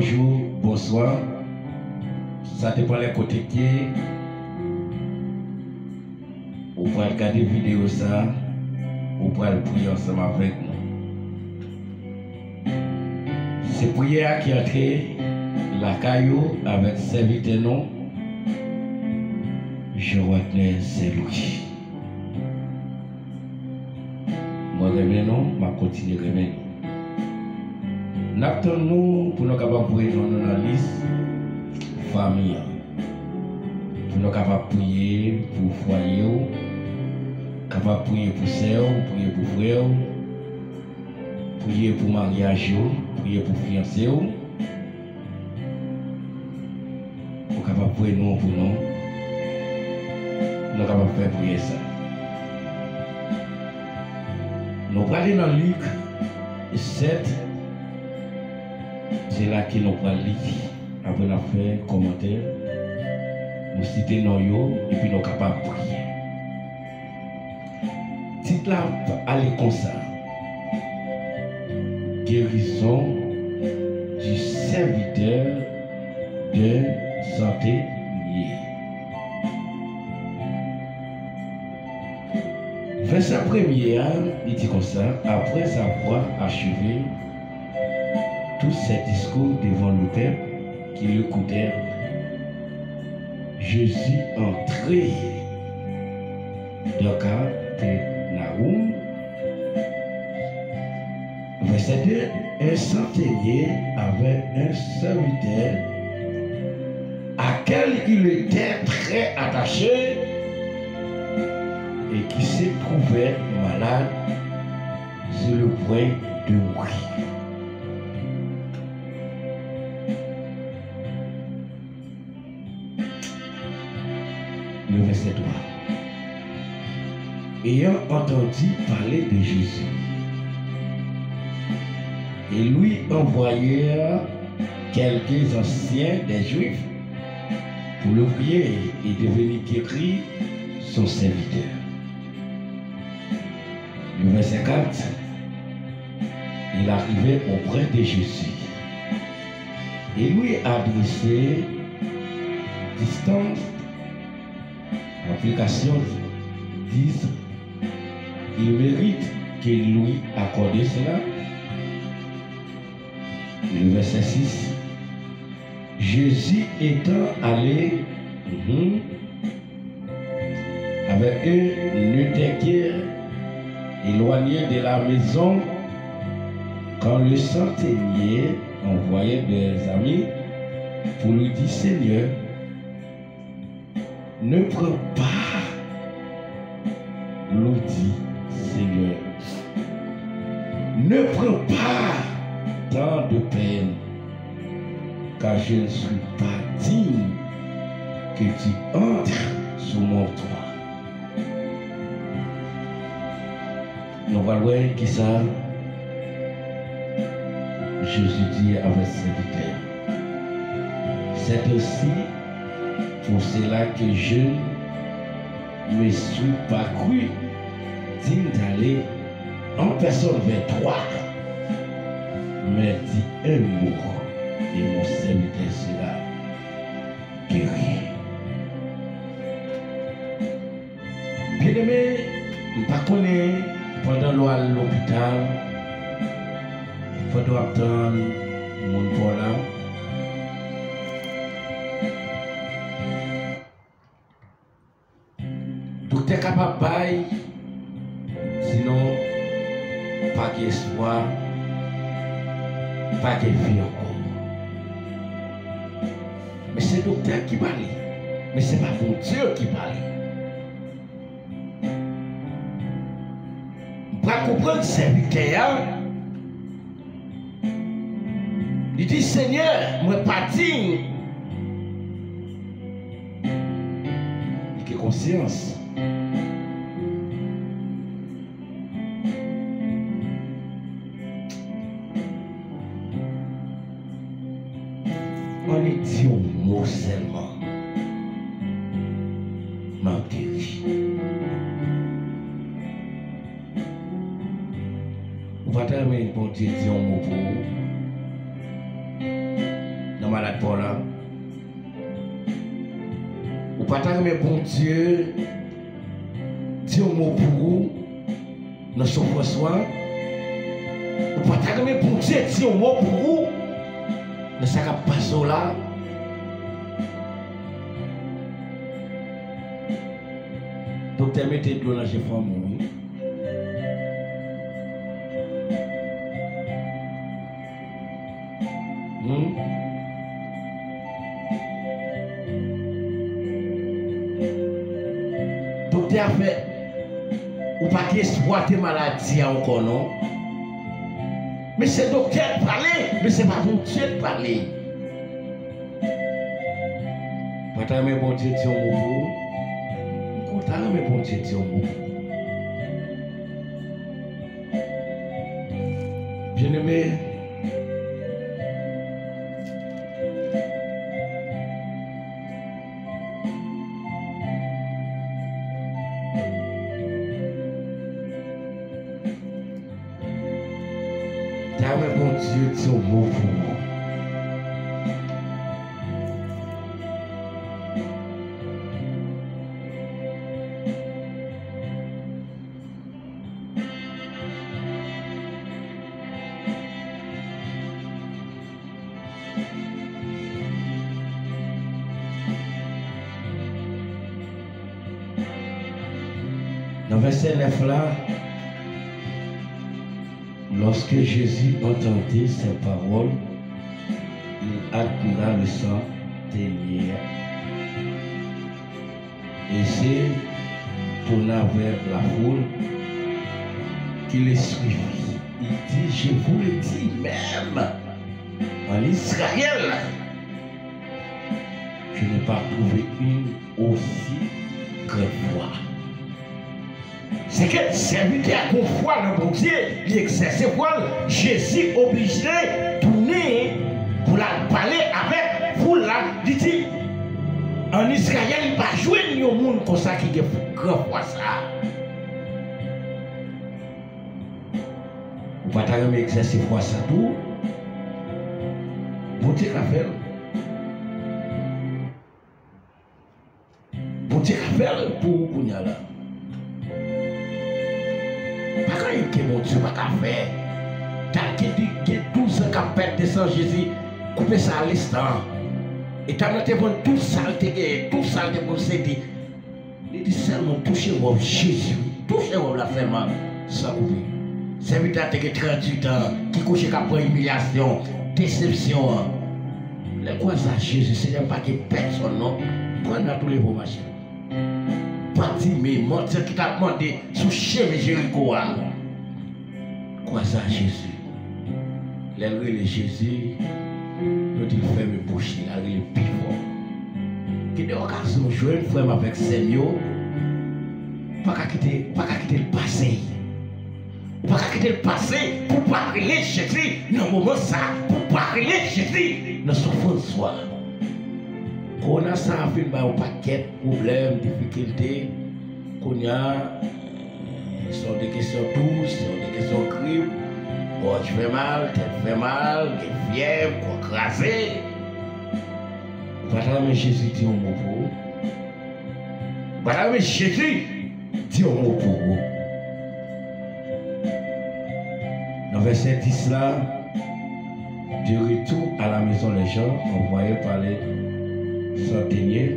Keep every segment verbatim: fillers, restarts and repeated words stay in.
Bonjou, bonswa. Sa depann lè kote k ye. Ou pral gade videyo sa, ou pral priye ansanm avèk nou. Se priyè a ki antre lakay ou avèk sèvitè nou, Jean Watner Saint Louis. Mwen renmen nou, m ap kontinye renmen nou. N ap tann nou pou nou kapab voye non nou nan lis fanmi an. Pou nou kapab priye pou fwaye w, kapab priye pou sè w, priye pou frè w, priye pou maryaj yo, priye pou fiyanse w. Ou kapab voye non pou nou. Nou kapab fè priyè sa. Nou prale nan Lik sèt. Se la ke nou pral li. Apre n ap fè kòmantè. Nou site non yo, epi nou kapab priye. Tit la ale konsa. Guérison du serviteur de centenier. Vèsè premye a, li di konsa, après avoir achevé tous ses discours devant le peuple qui l'écoutait, Jésus entra dans Capernaum. Verset deux, un centenier avait un serviteur à quel il était très attaché et qui se trouvait malade sur le point de mourir. Le verset trois. Ayant entendu parler de Jésus, ils lui envoyèrent quelques anciens des Juifs pour le prier et devenir guérir son serviteur. Le verset quatre. Il arrivait auprès de Jésus et lui adressait distance, application dix, il mérite qu'il lui accorde cela. Le verset six. Jésus étant allé, mhm, avec eux, n'étaient guère éloignés de la maison, quand le centenier envoyait des amis pour lui dire, Seigneur, ne prends pas l'ourdi, Seigneur, ne prends pas tant de peine, car je ne suis pas digne que tu entres sous mon toit. Nou pral wè kisa Jezi di avèk sèvitè a. C'est aussi pour cela que je ne me suis pas cru digne d'aller en personne vers toi, mais dis un mot, et mon serviteur sera guéri. Byeneme, m pa konnen pandan lè w al lopital, pandan w ap tann moun pa w la, doktè kapab bay, sinon, pa gen espwa, pa gen vi ankò. Men se doktè ki pale, men se pa Bondye ki pale. M pral konprann sèvitè a. Li di, Senyè, mwen pa diy. Li gen konsyans. Annik di yon mo sèlman, m ap geri. Ou pa ta renmen Bondye di yon mo pou ou? Malad pa w la. Ou pa ta renmen Bondye di yon mo pou ou nan soufrans ou an? Ou pa ta renmen Bondye di yon mo pou ou nan sa k ap pase w la? Doktè, mete dlo nan je fanm ou, wi. Hmm? Doktè a fè ou pa gen espwa de maladi a ankò non. Men se doktè k pale, men se pa Bondye k pale. Ou pa ta renmen Bondye di yon mo pou ou? Ou ta renmen Bondye di yon mo pou ou? Byeneme, ta renmen Bondye di yon mo pou ou. Nan vèsè nèf la, lorsque Jésus entendit ces paroles, il admira le centenier. Et s'étonna vers la foule qui le suivit. Il dit, je vous le dis, même en Israël, je n'ai pas trouvé une aussi grande foi. Se ke sèvitè a gon fwa nan Bondye, li egzèse fwa l, Jezi oblije tounen pou l al pale avèk foul la. Li di, ann Izrayèl, li pa jwenn yon moun konsa ki gen gran fwa sa a. Ou pa ta renmen egzèse fwa sa tou? Bondye ka fè l. Bondye ka fè l pou ou kounye a la. Pa gen anyen ke Bondye pa ka fè. Dam ki di gen douz an k ap pèd de san, Jezi koupe sa a lenstan. E dam nan te vann tout sa l te genyen, tout sa l te posede. Li di sèlman touche wòb Jezi, touche wòb la sèlman, san koupe. Sèvitè a te gen tranntuit an, ki kouche k ap pran imilyasyon, desepsyon an. Lè l kwaze ak Jezi, Senyè, m pa gen pèsonn non. Pran nan tou leve w mache. Patime, mantyan ki t ap mande sou chemen Jeriko a. Kwaze ak Jezi. Lè l rele Jezi, yo di l fèmen bouch li, l al rele pi fò. Gen de okazyon w jwenn frè m avèk sè m yo, pa ka kite, pa ka kite l pase. Ou pa ka kite l pase pou w pa rele Jezi nan moman sa a, pou w pa rele Jezi nan soufrans ou a. Kowona sa a fin ba yo pakèt pwoblèm, difikilte. Kounye a, se yon de kesyon tous, se yon de kesyon grip, gòj fè mal, tèt fè mal, gen fyèv, kò kraze. Ou pa ta renmen Jezi di yon mo pou ou? Ou pa ta renmen Jezi di yon mo pou ou? Nan vèsè dis la, de retour à la maison, les gens envoyés par les centeniers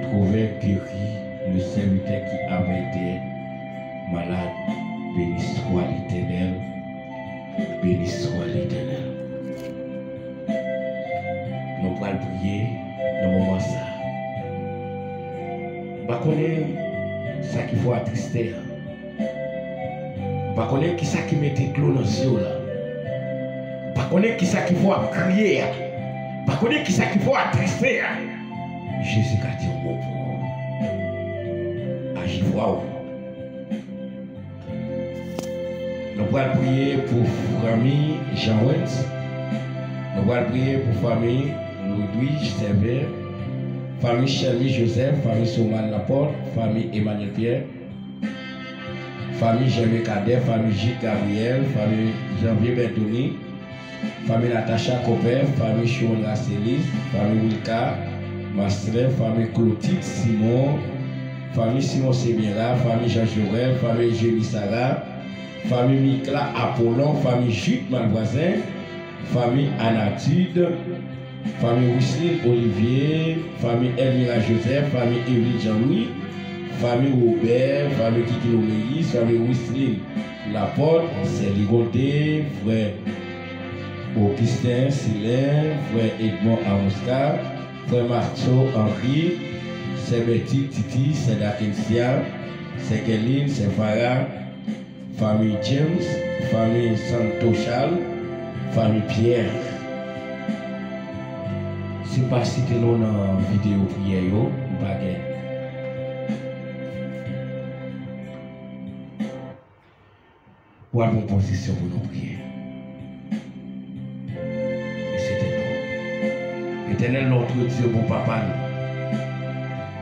trouvèrent guéri le serviteur qui avait été malade. Béni soit l'Éternel. Béni soit l'Éternel. Nou pral priye nan moman sa a. M pa konnen sa ki fè w atriste a. M pa konnen kisa ki mete dlo nan zye w la. M pa konnen kisa ki fè w ap kriye a. M pa konnen kisa ki fè w atriste a. Jezi ka di yon mo pou ou. Aji fwa w. Nou pral priye pou fanmi Jean Wentz. Nou pral priye pou fanmi Ludwige Servais, fanmi Shelmy Joseph, fanmi Soman Laporte, fanmi Emmanuel Pierre, fanmi Janvier Cadet, fanmi Gilles Gabriel, fanmi Janvier Bertoni, Fanmi Natacha Kòpè, fanmi Chimon Raselis, fanmi Wilka Maslè, fanmi Clotilde Simon, fanmi Simon Sebiera, fanmi Jean Jorel, fanmi Eugénie Sarah, fanmi Mikla Apollon, fanmi Jude Malvoisin, fanmi Anatide, fanmi Wislin Olivier, fanmi Elmira Joseph, fanmi Evelyn Jean-Louis, fanmi Robert, fanmi Kikino Meyis, fanmi Wislin Laporte, sè Ligonde, frè Augustin Silen, frè Edmond Amoska, frè Marceau Henry, sè Betty Titi, sè Dakensia, sè Kerline, sè Farah, fanmi James, fanmi Santo Charles, fanmi Pierre. Si m pa site non nan videyo priyè yo, m pa gen. Pou al pran pozisyon pou nou priye. E se tèt ou. Etènèl, nou, Dye, bon Papa nou,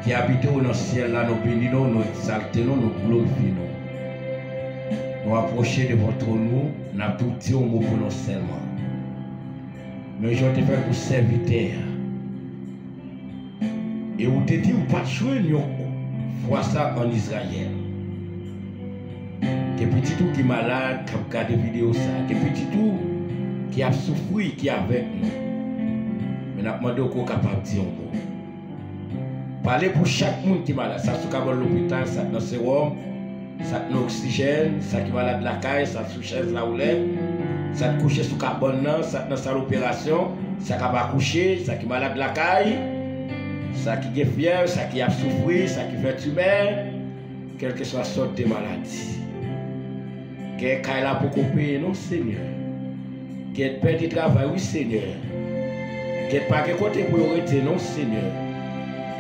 ki abite ou nan syèl la, nou beni nou, nou egzalte nou, nou glorifye nou. Nou apwoche devan twòn ou, n ap tou di yon mo pou nou sèlman. Men jan w te fè pou sèvitè a. E ou te di ou pa t jwenn yon fwa sa ann Izrayèl. Gen pitit ou ki malad, k ap gade videyo sa. Gen pitit ou ki ap soufri, ki avèk nou. Men n ap mande w ke w kapab di yon mo. Pale pou chak moun ki malad. Sa k sou kabann lopital, sa k nan sewòm, sa k nan oksijèn, sa ki malad lakay, sa sou chèz lawoulè, sa k kouche sou kabann nan, sa k nan sal operasyon, sa k ap akouche, sa ki malad lakay, sa ki gen fyèv, sa ki ap soufri, sa ki fè timè, kèlkeswa sòt de maladi. Gen kay la poko peye non, Senyè. Gen pèdi travay, wi, Senyè. Gen pa gen kote pou yo rete, non, Senyè.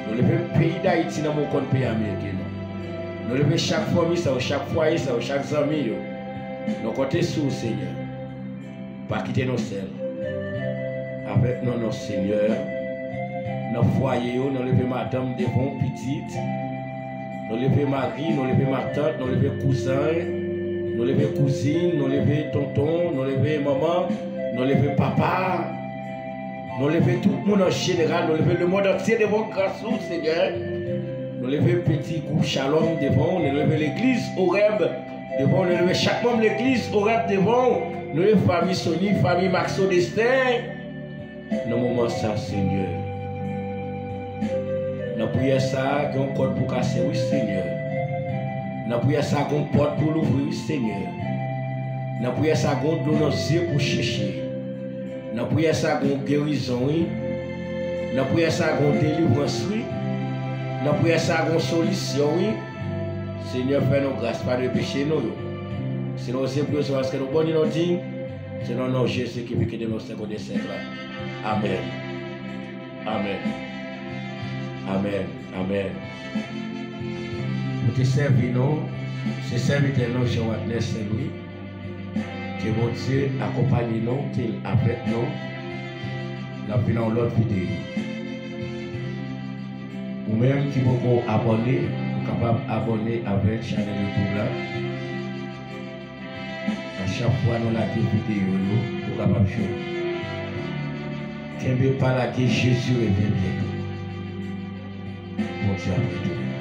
Nou leve peyi Dayiti nan men w konn peyi Ameriken, non. Nou leve chak fanmi sa yo, chak fwaye sa yo, chak zanmi yo. Nou konte sou ou, Senyè. Pa kite nou sèl. Avèk nou, non, Senyè. Nan fwaye yo, nou leve madanm devan w, pitit. Nou leve mari, nou leve matant, nou leve kouzen, nou leve kouzin, nou leve tonton, nou leve manman, nou leve papa. Nou leve tout moun an jeneral, nou leve lemonn antye devan gras ou, Senyè. Nou leve peti gwoup Shalom devan w, nou leve legliz Oreb devan w, nou leve chak manm legliz Oreb devan w, nou leve fanmi Sony, fanmi Maxo Destin. Nan moman sa, Senyè, nan priyè sa, gen yon kòd pou kase, wi, Senyè. Nan priyè sa, gen yon pòt pou louvri, wi, Senyè. Nan priyè sa, gen yon dlo nan zye pou chèche. Nan priyè sa, gen yon gerizon, wi. Nan priyè sa, gen yon delivrans, wi. Nan priyè sa, gen yon solisyon, wi. Senyè, fè nou gras, padone peche nou yo. Si nou se pou yo, se paske nou bon e nou diy. Se nan non Jezi ki viv, ki demeure au siècle des siècles la. Amèn. Amèn. Amèn. Amèn. Pou te sèvi nou, se sèvitè nou, Jean Wadner Saint Louis. Ke Bondye akonpaye nou, ke l avèk nou. N ap vin nan yon lòt videyo. Ou menm ki poko abòne, ou kapab abòne avèk chanèl YouTube la. A chak fwa nou lage videyo yo, ou kapab jwenn. Kenbe pa lage, Jezi revyen byento. Bondye ap retounen.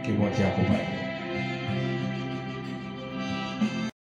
Ke Bondye akonpaye nou.